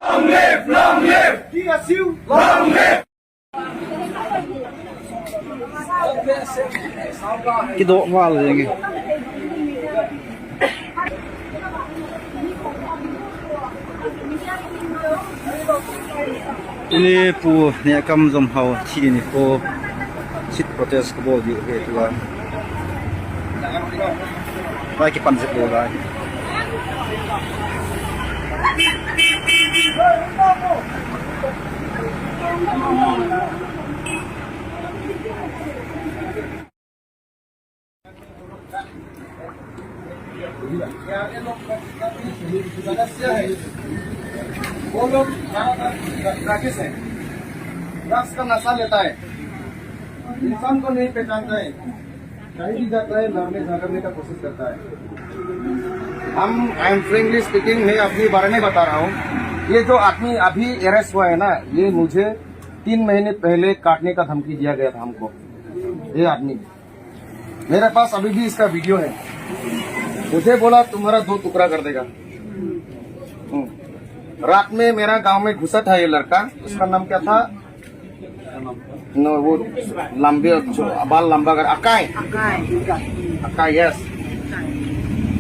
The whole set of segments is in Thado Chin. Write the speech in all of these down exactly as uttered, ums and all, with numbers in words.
Long live, long live. T S U. Long live. Kidoh val jeng e. Tuni Pu Nehkam Jomhao thi nikho sit protest kabol diu ahi tua. Lai kipan jep lou lai. ये आगे लोग सदस्य है, वो लोग ज्यादातर ड्रग्स है, ड्रग्स का नशा लेता है, इंसान को नहीं पहचानता है, कहीं भी जाता है, लड़ने झगड़ने का कोशिश करता है। हम, I am frankly speaking, मैं अपने बारे में बता रहा हूँ। ये जो आदमी अभी अरेस्ट हुआ है ना, ये मुझे तीन महीने पहले काटने का धमकी दिया गया था हमको। ये आदमी, मेरे पास अभी भी इसका वीडियो है। मुझे बोला, "तुम्हारा दो टुकड़ा कर देगा।" हम्म। रात में मेरा गांव में घुसा था ये लड़का, उसका नाम क्या था? नो, वो लंबे, जो बाल लंबा कर, अकाई। अकाई। Acai, yes.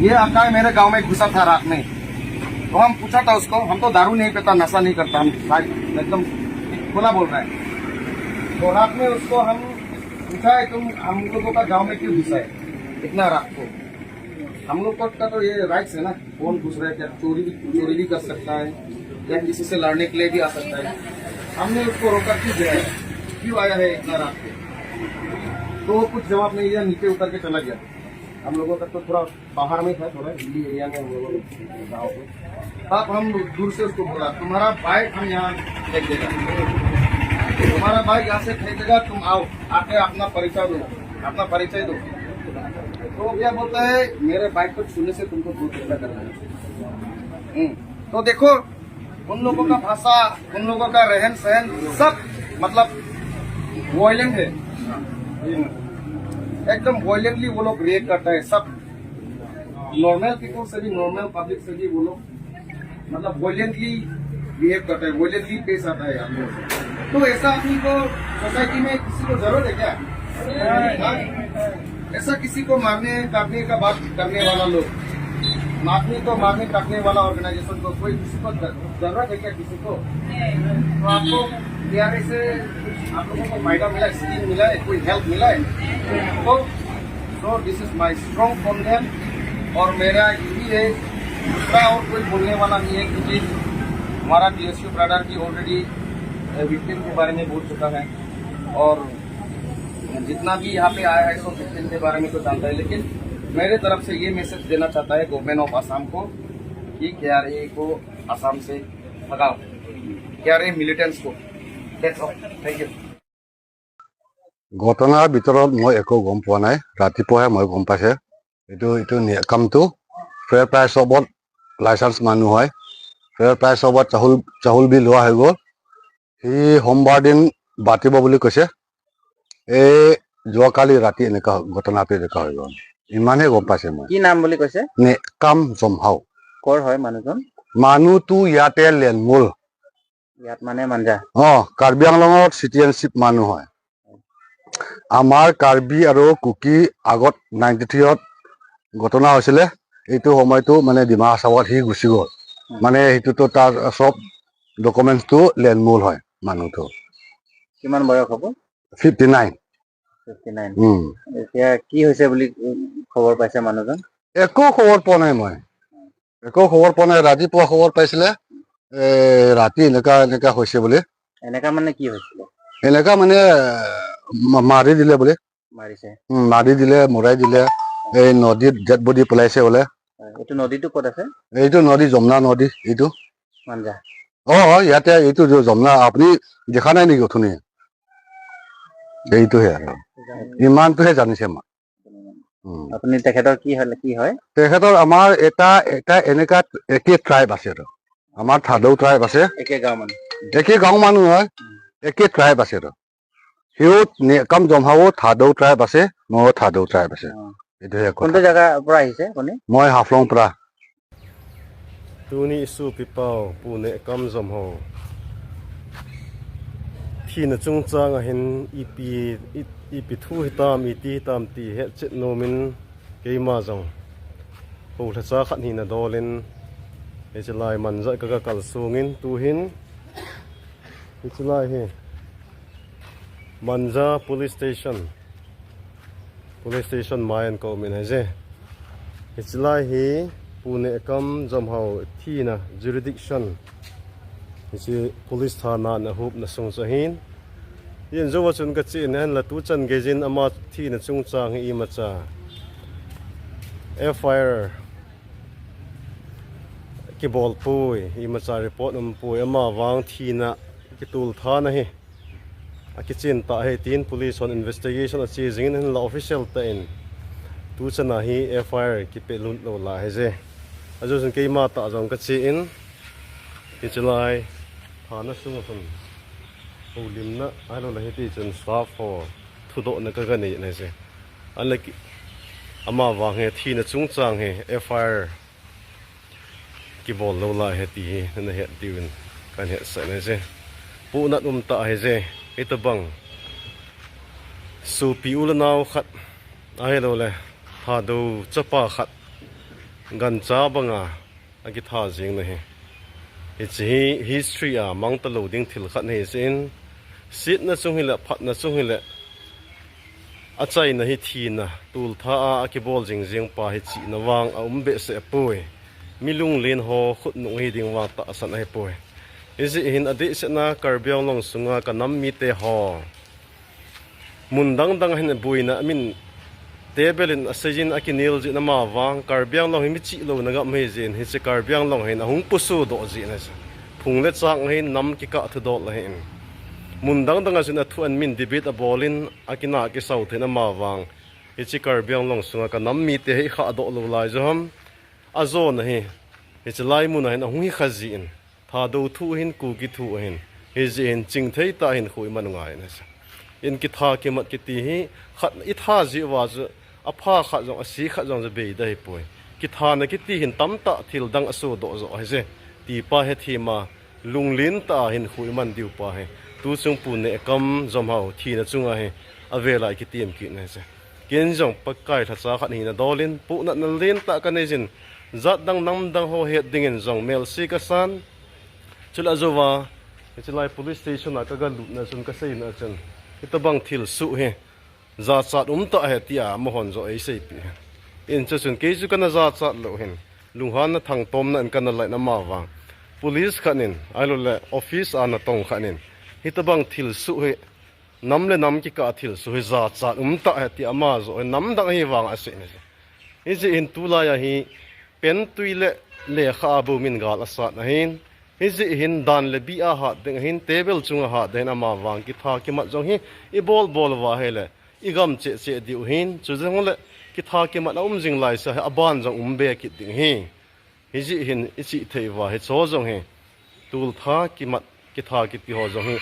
ये अकाई मेरे गांव में घुसा था रात में। तो हम पूछा था उसको, हम तो दारू नहीं पीता, नशा नहीं करता, हम साफ एकदम खुला बोल रहे हैं। तो रात में उसको हम पूछा है, "तुम हम लोगों का गांव में क्यों घुसा है इतना रात को?" हम लोग का तो ये राइट्स है ना, कौन घुस रहा है, क्या चोरी भी, चोरी भी कर सकता है या किसी से लड़ने के लिए भी आ सकता है। हमने उसको रोका, "क्यों गया है, क्यों आया है इतना रात को?" तो वो कुछ जवाब नहीं दिया, नीचे उतर के चला गया। हम लोगों का तो थोड़ा बाहर में था, थोड़ा हिली एरिया में हम लोगों का गाँव है। तब हम दूर से उसको बोला, "तुम्हारा बाइक हम यहाँ फेंक देगा, तुम्हारा बाइक यहाँ से फेंक देगा, तुम आओ, आके अपना परिचय दो, अपना परिचय दो।" तो वो क्या बोलता है, "मेरे बाइक को छूने से तुमको दो टुकड़ा करना है।" हम्म, तो देखो, उन लोगों का भाषा, उन लोगों का रहन सहन, सब मतलब वायलेंट है, एकदम वायलेंटली वो लोग रिएक्ट करता है। सब नॉर्मल पीपल से भी, नॉर्मल पब्लिक से भी वो लोग मतलब वायलेंटली बिहेव करता है, वायलेंटली पेश आता है हम लोग। तो ऐसा आदमी को सोसाइटी में किसी को जरूरत है क्या? हाँ? ऐसा किसी को मारने काटने का बात करने वाला लोग, आदमी को मारने काटने वाला ऑर्गेनाइजेशन को कोई किसी को जर-, जरूरत है क्या किसी को? तो आपको पीआरए से आप लोगों को फायदा मिला है, स्कीम मिला है, कोई हेल्प मिला है? तो So this is my strong condemn। और मेरा यही है, दूसरा और कोई बोलने वाला नहीं है, क्योंकि हमारा टीएसयू ब्रदर भी ऑलरेडी विक्टिम के बारे में बोल चुका है, और जितना भी यहाँ पे आया है सब विक्टिम के बारे में तो जानता है। लेकिन मेरे तरफ से ये मैसेज देना चाहता है गवर्नमेंट ऑफ आसाम को कि केआरए को आसाम से भगाओ, केआरए मिलिटेंट्स को। That's all। Thank you। ঘটনাৰ ভিতৰত মই একো গম পোৱা নাই, ৰাতিপুৱাহে মই গম পাইছে। এইটো, এইটো নি-, কামটো ফেয়াৰ প্ৰাইচ শ্বপত লাইচেন্স মানুহ হয়, ফেয়াৰ প্ৰাইচ শ্বপত চাউল, চাউল বিল লোৱা হৈ গ'ল। সি সোমবাৰ দিন মাতিব বুলি কৈছে। এই যোৱাকালি ৰাতি এনেকা ঘটনাটো এনেকা হৈ গ'ল, ইমানহে গম পাইছে মই। কি নাম বুলি কৈছে? নেকাম জমহাও। ক'ৰ হয় মানুহজন? মানুহটো ইয়াতে লেনমূল। ইয়াত মানে মাঞ্জা? অ, কাৰ্বি আংলঙত চিটিজেনশ্বিপ মানুহ হয়। আমাৰ কাৰ্বি আৰু কুকি আগত নাইণ্টি থ্ৰীত ঘটনা হৈছিলে, এইটো সময়তো মানে ডিমা হাছাওত সি গুচি গ'ল। উম। মানে সেইটোতো তাৰ চব ডকুমেণ্টছটো লেনমূল হয় মানুহটো। কিমান বয়স হ'ব? Fifty nine. Fifty nine. উম। এতিয়া কি হৈছে বুলি, উম, খবৰ পাইছে মানুহজন? একো খবৰ পোৱা নাই মই। একো খবৰ পোৱা নাই। ৰাতিপুৱা খবৰ পাইছিলে, এ, ৰাতি এনেকা, এনেকা হৈছে বুলি। এনেকা মানে কি হৈছিলে? এনেকা মানে, মা-, মাৰি দিলে বুলি। মাৰিছে? উম, মাৰি দিলে, মৰাই দিলে। এই নদীত ডেড বডি পেলাইছে বোলে। হয়, এইটো নদীটো ক'ত আছে? এইটো নদী যমুনা নদী, এইটো। মাঞ্জা? অ, অ, ইয়াতে এইটো যে যমুনা, আপুনি দেখা নাই নেকি অথনি? এইটোহে আৰু। জানো। ইমানটোহে জানিছে মই। উম। আপুনি তেখেতৰ কি হ'লে, কি হয়? তেখেতৰ আমাৰ এটা, এটা এনেকা একে ট্ৰাইব আছে আৰু। আমাৰ থাডৌ ট্ৰাইব আছে। একে গাঁও মানুহ? একে গাঁও মানুহ হয়। উম। একে ট্ৰাইব আছে আৰু। সিও নেকাম জমহাও থাডৌ ট্ৰাইব আছে, ময়ো থাডৌ ট্ৰাইব আছে। অ। এইটোহে কথা। কোনটো জেগাৰ পৰা আহিছে আপুনি? মই হাফলং পৰা। Tuni i sopi pau, Pu Nehkam Zomho thina chungchang a hin ipi, i, ipi thu hitam, iti hitam ti hetchet nomin keima jong houlhacha khat hina dolin, hiche lai Manja ka, ka kal sungin tuhin, hiche lai hi Manja Police Station. Police Station mai a ka um in ahi je. Hiche lai hi Pu Nehkam Zomho thina jurisdiction. Hiche police thana na hupna sung chu ahin. Hijeh a chun ka che in ahinla tuchan geijin ama thina chungchang hi imacha F I R kibol poi, imacha report um poi, ama vang thina kitultha na hi akichen tah ahi tin police hon investigation ache jingin ahinla official tah in tuchan a hi F I R kipelut lou lai ahi je. Ajeh chun keima tah jong ka che in, hiche lai thana sung a chun houlimna ahilouleh hiti chun staff ho thudohna ka, ka nei ahi je. Ahinla ki, ama vang hi thina chungchang hi F I R kibol lou lai ahi ti hi na het diuvin kan hetsah ahi je. Pohnat um tah ahi je. Hitobang sopi u le nao khat ahilouleh Thadou chapa khat gancha banga akitha jing na hi, hiche hi history a mang talou ding thil khat ahi jeh in, setna chung hileh, phatna chung hileh, achaina hi thina tultha a akibol jingjing pa hi chihna vang aum behseh poi. Mi lunglen ho khutnung hiding vang tahsan ahipoi. Hijeh hin adehset a Karbi Anglong sunga ka nam mite ho mun dang dang a hin boina amin table in aseijin akinel jeh in ama vang Karbi Anglong hi mi chihlouna gam ahi jeh in hiche Karbi Anglong hin ahung pusudoh jeh in ahi. Phung le chang ahin nam kikah thudol ahin. Mun dang dang a chun athu amin debate abolin akina kisau thei in ama vang hiche Karbi Anglong sunga ka nam mite hi khahdoh lou lai jong ham. Ajona hi, hiche lai mun a hin ahung hi kha jeh in, Thadou thu ahin, Kuki thu ahin, hijeh hin chingthei tah a hinkho iman u ngai ahi. In kitha kimat kiti hi, khat i tha jeh uva chu, apha khat jong, ase khat jong chu beida ahipoi. Kithana kiti hin tamtah thil dang asodoh joh ahi je, ti pa hethem a, lunglen tah a hinkho iman diu pa hi, tuchung Pu Nehkam Zomho thina chunga hi, avel a i kitem kit ahi je. Ken jong Pakai lhacha khat hina dolin, pohnatna lentah ka nei jin, jat dang nam dang ho het dingin jong melse ka san. Chule ajouva, hiche lai police station a ka ga lutna chun ka seina chun, hitobang thilsoh hi jachat um tah ahi tia amahon jong eiseipeh ahi. In chuchun kei chu kana jachat lou hin, lunghanna thangtomna in kana laiyin ama vang police khat in, ahilouleh office a natong khat in, hitobang thilsoh hi nam le nam kikah thilsoh hi jachat um tah ahi tia ama jong hi namdang ahivang asei ahi. Hijeh hin tulai a hi pentui le lekha a bou min gal asat ahin, hijeh hin dan le bih a hat ding ahin, table chunga hat ding ahin ama vang kitha kimat jong hi ibol bol uva ahileh igam cheh cheh diu ahin, chujongle kitha kimat aum jing laisea hi aban jong um be kit ding ahi. Hijeh hin ichihthei uva hicheho jong hi tultha kimat kitha kiti ho jong hi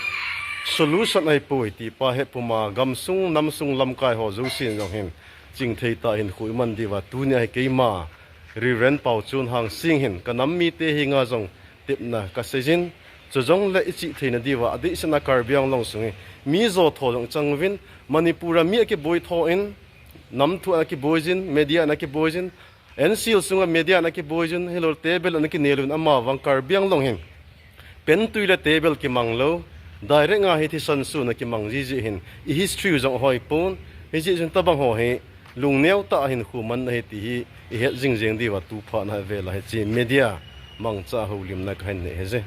solution ahipoi ti pa hi puma gamsung namsung lamkai ho jousen jong hin chingthei tah a hinkho iman diuva tunia hi keima Reverend Paochonhang Sing hin ka nam mite henga jong tepna ka seijin, chujongle ichihtheina diuva adehset a Karbi Anglong sung hi mi jo tho jong chang uvin, Manipur a mi akiboi tho in, nam thu ana kiboi jin, media ana kiboi jin, N C L sunga media ana kiboi jin, hilou table ana kinel uvin ama vang Karbi Anglong hin pentui le table kimang lou, direct nga hi thisan suna kimang jiji hin, i history u jong hoipon, hijeh chun tobang ho hi lungneo tah a hinkho man ahi ti hi ihet jingjing diuva tu phat na vela hiche media mangcha houlimna kahin nei ahi je.